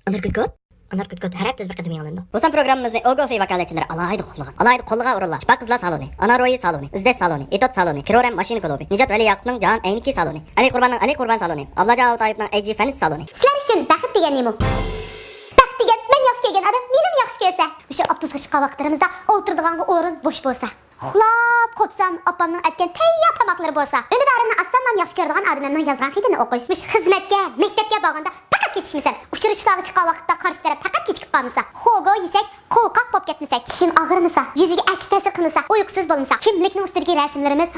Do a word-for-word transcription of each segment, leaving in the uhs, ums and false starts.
ئاناركوكوت؟ ئاناركوكوت ھەر ھەپتىدە بىر قېتىم يېڭىلىنىدۇ. بۇ سان پروگراممىمىزنى ئوگوفى ۋاكالەتچىلىرى ئالاھىدە قۇتلىغان. ئالاھىدە قوللىغان ئورۇنلار: شىپا قىزلار سالونى، ئانا روھى سالونى، ئىزدەش سالونى، ئېتوت سالونى، كرورەم ماشىنا كۇلۇبى، نىجات ۋەلىياقۇپنىڭ جاھان ئەينىكى سالونى، ئەلى قۇرباننىڭ ئەلى قۇربان سالونى، ئابلاجان ئابۇتايېۋنىڭ ئەي جى فەنس سالونى. سىلەر ئۈچۈن بەخت دېگەن نېمە؟ بەخت دېگەن مەن ياخشى كۆرگەن ئادەم مېنىمۇ ياخشى كۆرسە. مۇشۇ ئاپتوبۇسقا چىققان ۋاقىتلىرىمىزدا ئولتۇرىدىغانغا ئورۇن بوش بولسا. ئۇخلاپ قوپسام، ئاپامنىڭ ئەتكەن تەييار تاماقلىرى بولسا. ئۈندىدارىمنى ئاچسام، مەن ياخشى كۆرىدىغان ئادىمىمنىڭ يازغان خېتىنى ئوقۇش. مۇشۇ خىزمەتكە، مەكتەپكە بارغاندا پەقەت كېچىكمىسەم. ئۇچرىشىشلارغا چىققان ۋاقىتتا قارشى تەرەپ پەقەت كېچىكىپ قالمىسا. خوگو يېسەك، قورقاق بولۇپ كەتمىسەك. چىشىم ئاغرىمىسا، يۈزىگە ئەكس تەسىر قىلمىسا، ئۇيقۇسىز بولمىسا. كىملىكنىڭ ئۈستىدىكى رەسىملىرىمىز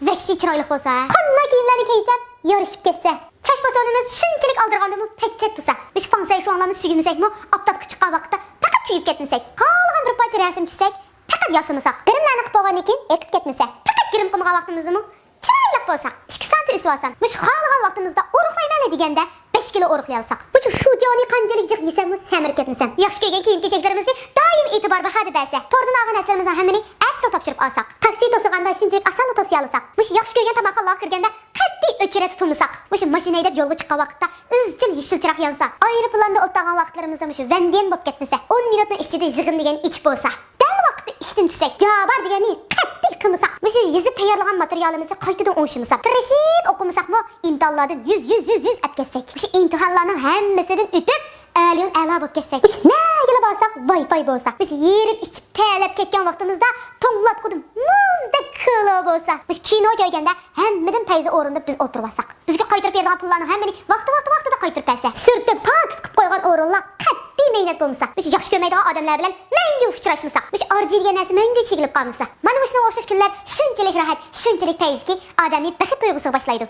ۋەھشىي چىرايلىق بولسا. قانداق كىيىملەرنى كىيسەم يارىشىپ كەتسە. چاچ پاسونىمىز شۇنچىلىك ئالدىرىغاندىمۇ پەكچەت تۇرسا. مۇشۇ فاڭسەي شۇاڭلارنى سۆيمىسەكمۇ، ئاپتاپقا چىققان ۋاقىتتا پەقەت كۆيۈپ كەتمىسەك. خالىغان بىر پارچە رەسىم چۈشسەك، پەقەت ياسىمىساق، گىرىملەرنى قىلىپ بولغاندىن كېيىن ئېقىپ كەتمىسە، پەقەت گىرىم قىلمىغان ۋاقتىمىزدىمۇ چىرايلىق بولساق، ئىككى سانتى ئۆسۈۋالسام، مۇشۇ خالىغان ۋاقتىمىزدا ئورۇقلايمەنلە دېگەندە بەش كىلو ئورۇقلىيالىساق، مۇشۇ شۇتياۋنى قانچىلىك جىق يېسەممۇ سەمرىپ كەتمىسەم، ياخشى كۆرگەن كىيىم-كېچەكلىرىمىزنى دائىم ئېتىبار باھادا بەرسە، توردىن ئالغان نەرسىلىرىمىزنىڭ ھەممىنى ئەتىسىلا تاپشۇرۇپ ئالساق، تاكسى توسۇغاندا شۇنچىلىك ئاسانلا توسۇيالىساق، مۇشۇ ياخشى كۆرگەن تاماقخانىلارغا كىرگەندە قەتئىي ئۆچرەت تۇتۇلمىساق، مۇشۇ ماشىنا ھەيدەپ يولغا چىققان ۋاقىتتا ئىزچىل يېشىل چىراغ يانسا، ئايروپىلاندا ئولتۇرغان ۋاقىتلىرىمىزدا مۇشۇ ۋەندىيەن بولۇپ كەتمىسە، ئون مىنۇتنىڭ ئىچىدە يىغىن دېگەن ئېچىپ بولسا، دەل ۋاقىتتا ئىشتىن چۈشسەك، جاۋابار دېگەننى قەتئىي قىلمىساق، مۇشۇ يېزىپ تەييارلىغان ماتېرىيالىمىزنى قايتىدىن ئوڭشىمىساق، تىرىشىپ ئوقۇمىساقمۇ، ئىمتىھانلاردىن يۈز، يۈز، يۈز، يۈز ئەپ كەتسەك، مۇشۇ ئىمتىھانلارنىڭ ھەممىسىدىن ئۆتۈپ، ئەلىيۇن ئەلا بولۇپ كەتسەك، مۇشۇ نەگىلا بارساق ۋاي فاي بولسا، مۇشۇ ھېرىپ ئىچىپ تەرلەپ كەتكەن ۋاقتىمىزدا توڭلاتقۇدىن مۇزدەك كولا بولسا، مۇشۇ كىنو كۆرگەندە ھەممىدىن پەيزى ئورۇندا بىز ئولتۇرۇۋالساق، بىزگە قايتۇرۇپ بېرىدىغان پۇللارنىڭ ھەممىنى ۋاقتى، ۋاقتى، ۋاقتىدا قايتۇرۇپ بەرسە، سۈرتۈپ پاكىز قىلىپ قويغان ئورۇنلار قەتئىي مەينەت بولمىسا، مۇشۇ ياخشى كۆرمەيدىغان ئادەملەر بىلەن مەڭگۈ ئۇچراشمىساق، مۇشۇ ئارجى دېگەن نەرسە مەڭگۈ چىگىلىپ قالمىسا، مانا مۇشۇنىڭغا ئوخشاش كۈنلەر شۇنچىلىك راھەت، شۇنچىلىك پەيزكى، ئادەمنى بەخت تۇيغۇسىغا باشلايدۇ.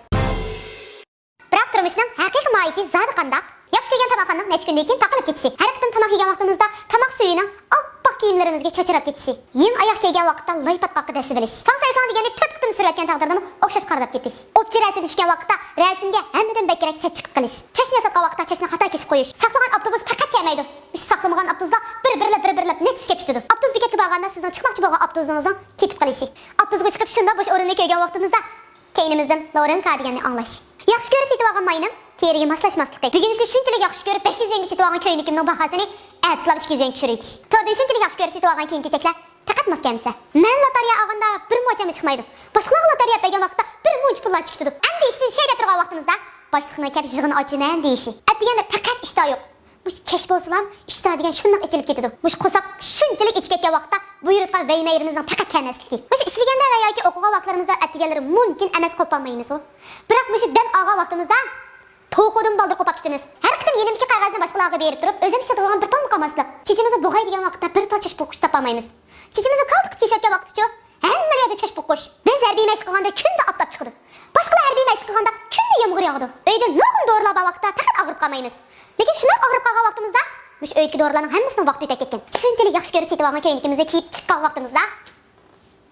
بىراق تۇرمۇشنىڭ ھەقىقىي ماھىيىتى زادى قانداق؟ ياخشى كۆرگەن تاماقخانىنىڭ نەچچە كۈندىن كېيىن تاقىلىپ كېتىشى، ھەر قېتىم تاماق يېگەن ۋاقتىمىزدا تاماق سۈيىنىڭ ئاپئاق كىيىملىرىمىزگە چاچراپ كېتىشى، يېڭى ئاياغ كىيگەن ۋاقىتتا لاي پاتقاققا دەسسىۋېلىش، فاڭسەي شۇاڭ دېگەننى تۆت قېتىم سۈرۈۋەتكەن تەقدىردىمۇ ئوخشاش قارىداپ كېتىش، ئوپچە رەسىم چۈشكەن ۋاقىتتا رەسىمگە ھەممىدىن بەكرەك سەت چىقىپ قېلىش، چاچنى ياساتقان ۋاقىتتا چاچنى خاتا كېسىپ قويۇش، ساقلىغان ئاپتوبۇس پەقەت كەلمەيدۇ، مۇشۇ ساقلىمىغان ئاپتوبۇسلار بىر بىرلەپ، بىر بىرلەپ نەچچىسى كېلىپ كېتىدۇ، ئاپتوبۇس بېكەتكە بارغاندا سىزنىڭ چىقماقچى بولغان ئاپتوبۇسىڭىزنىڭ كېتىپ قېلىشى، ئاپتوبۇسقا چىقىپ شۇنداق بوش ئورۇننى كۆرگەن ۋاقتىمىزدا، كەينىمىزدىن لورېنكا دېگەننى ئاڭلاش. ياخشى كۆرۈپ سېتىۋالغان ماينىڭ تېرىگە ماسلاشماسلىقى. بۈگۈنسى شۇنچىلىك ياخشى كۆرۈپ، بەش يۈز يۈەنگە سېتىۋالغان كۆينىكىمنىڭ باھاسىنى ئەتىسىلا ئىككى يۈز يۈەنگە چۈشۈرۈۋېتىش. توردىن شۇنچىلىك ياخشى كۆرۈپ سېتىۋالغان كىيىم-كېچەكلەر پەقەت ماس كەلمىسە. مەن لاتارىيە ئالغاندا بىر موچەممۇ چىقمايدۇ. باشقىلارغا لاتارىيە ئەپ بەرگەن ۋاقىتتا بىر مۇنچە پۇللار چىقىدۇ. ئەمدى ئىشتىن شەي دەپ تۇرغان ۋاقتىمىزدا باشلىقنىڭ كەپ يىغىن ئاچىمەن دېيىشى. ئەتىگەندە پەقەت ئىشتىھا يوق. مۇشۇ كەچ بولسىلا ئىشتىھا دېگەن شۇنداق ئېچىلىپ كېتىدۇ. مۇشۇ قورساق شۇنچىلىك ئېچىپ كەتكەن ۋاقىتتا بۇيرۇتقان ۋەي-مەيرىمىزنىڭ پەقەت كەلمەسلىكى. مۇشۇ ئىشلىگەندە ۋە ياكى ئوقۇغان ۋاقىتلىرىمىزدا ئەتىگەنلىرى مۇمكىن ئەمەس قوپالمايمىزغۇ. بىراق مۇشۇ دەم ئالغان ۋاقتىمىزدا توخۇدىن بالدۇر قوپاپ كېتىمىز. ھەر قېتىم يېنىمدىكى قەغەزنى باشقىلارغا بېرىپ تۇرۇپ، ئۆزۈم ئىشلىتىدىغان بىر تالمۇ قالماسلىق. چېچىمىزنى بوغاي دېگەن ۋاقىتتا بىر تال چاچ بوغقۇچ تاپالمايمىز. چېچىمىزنى كالتە قىلىپ كېسىۋەتكەن ۋاقىتتىچۇ، ھەممە يەردە چاچ بوغقۇچ. بىز ھەربىي مەشىق قىلغاندا كۈندە ئاپتاپ چىقىدۇ. باشقىلار ھەربىي مەشىق قىلغاندا كۈندە يامغۇر ياغىدۇ. ئۆيدە نۇرغۇن دورىلار بار ۋاقىتتا پەقەت ئاغرىپ قالمايمىز. لېكىن شۇنداق ئاغرىپ قالغان ۋاقتىمىزدا مۇشۇ ئۆيدىكى دورىلارنىڭ ھەممىسىنىڭ ۋاقتى ئۆتۈپ كەتكەن. شۇنچىلىك ياخشى كۆرۈپ سېتىۋالغان كۆينىكىمىزنى كىيىپ چىققان ۋاقتىمىزدا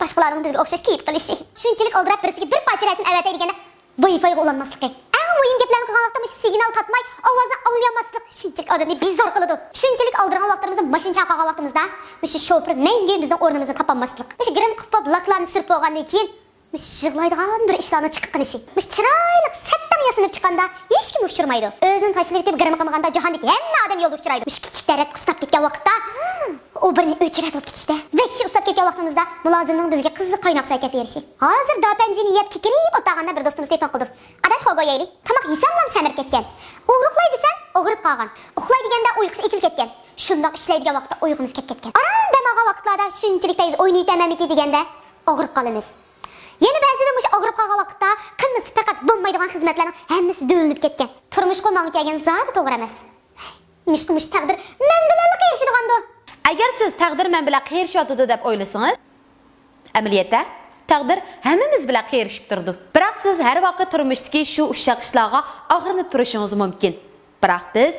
باشقىلارنىڭ بىزگە ئوخشاش كىيىپ قېلىشى. شۇنچىلىك ئالدىراپ بىرسىگە بىر پارچە رەسىم ئەۋەتەي دېگەندە ۋاي فايغا ئۇلانماسلىقى. ئەڭ مۇھىم گەپلەرنى قىلغان ۋاقىتتا مۇشۇ سىگنال تارتماي ئاۋازنى ئاڭلىيالماسلىق شۇنچىلىك ئادەمنى بىزار قىلىدۇ. شۇنچىلىك ئالدىرىغان ۋاقىتلىرىمىزدا ماشىنا چاقىرغان ۋاقتىمىزدا مۇشۇ شوپۇر مەڭگۈ بىزنىڭ ئورنىمىزنى تاپالماسلىق. مۇشۇ گىرىم قىلىپ بولۇپ لاكلارنى سۈرۈپ بولغاندىن كېيىن مۇشۇ يىغلايدىغان بىر ئىشلارنىڭ چىقىپ قېلىشى. مۇشۇ چىرايلىق سەتتەڭ ياسىنىپ چىققاندا ھېچكىم ئۇچرىمايدۇ. ئۆزىنى تاشلىۋېتىپ گىرىم قىلمىغاندا جاھاندىكى ھەممە ئادەم يولدا ئۇچرايدۇ. مۇشۇ كىچىك تەرەت قىستاپ كەتكەن ۋاقىتتا ئۇ بىرنى ئۆچرەت بولۇپ كېتىشتە ۋەھشىي ئۇسساپ كەتكەن ۋاقتىمىزدا مۇلازىمنىڭ بىزگە قىزىق قايناق سۇ ئەكەپ بېرىشى. ھازىر داپەنجىنى يەپ كېكىرىپ ئولتۇرغاندا بىر دوستىمىز تېلېفون قىلدى. ئاداش، خوگو يەيلى. تاماق يېسەملا سەمرىپ كەتكەن. ئورۇقلاي دېسەم ئاغرىپ قالغان. ئۇخلاي دېگەندە ئۇيقۇسى ئېچىلىپ كەتكەن. شۇنداق ئىشلەي دېگەن ۋاقىتتا ئۇيقۇمىز كېلىپ كەتكەن. ئاران دەم ئالغان ۋاقىتلاردا شۇنچىلىك پەيزى ئوينىۋېتەممىكىن دېگەندە ئاغرىپ قالىمىز. يەنە بەزىدە مۇشۇ ئاغرىپ قالغان ۋاقىتتا قىلمىسا پەقەت بولمايدىغان خىزمەتلەرنىڭ ھەممىسى دۆۋىلىنىپ كەتكەن. تۇرمۇشقا ماڭا كەلگەن زادى توغرا ئەمەس. نېمىشقا مۇشۇ تەقدىر مەن بىلەنلا قېرىشىدىغاندۇ؟ ئەگەر سىز تەقدىر مەن بىلەن قېرىشىۋاتىدۇ دەپ ئويلىسىڭىز، ئەمەلىيەتتە تەقدىر ھەممىمىز بىلەن قېرىشىپ تۇرىدۇ. بىراق سىز ھەر ۋاقىت تۇرمۇشتىكى شۇ ئۇششاق ئىشلارغا ئاغرىنىپ تۇرۇشىڭىز مۇمكىن. بىراق بىز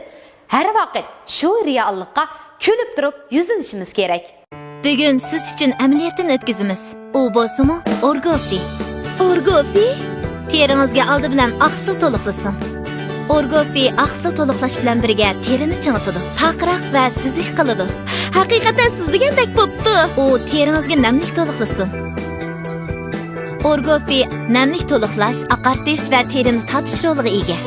ھەر ۋاقىت شۇ رېئاللىققا كۈلۈپ تۇرۇپ يۈزلىنىشىمىز كېرەك. بۈگۈن سىز ئۈچۈن ئەمەلىيەتتىن ئۆتكۈزىمىز. ئۇ بولسىمۇ ئورگوفى. ئورگوفى؟ تېرىڭىزگە ئالدى بىلەن ئاقسىل تولۇقلىسۇن. ئورگوفى ئاقسىل تولۇقلاش بىلەن بىرگە تېرىنى چىڭىتىدۇ، پارقىراق ۋە سۈزۈك قىلىدۇ. ھەقىقەتەن سىز دېگەندەك بوپتۇ. ئۇ تېرىڭىزگە نەملىك تولۇقلىسۇن. ئورگوفى نەملىك تولۇقلاش، ئاقارتىش ۋە تېرىنى تارتىش رولىغا ئىگە.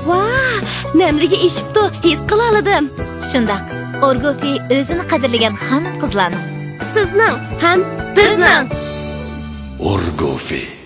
ۋاھ، نەملىكى ئېشىپتۇ، ھېس قىلالىدىم. شۇنداق، ئورگوفى ئۆزىنى قەدىرلىگەن خانىم-قىزلارنىڭ. سىزنىڭ ھەم بىزنىڭ. ئورگوفى.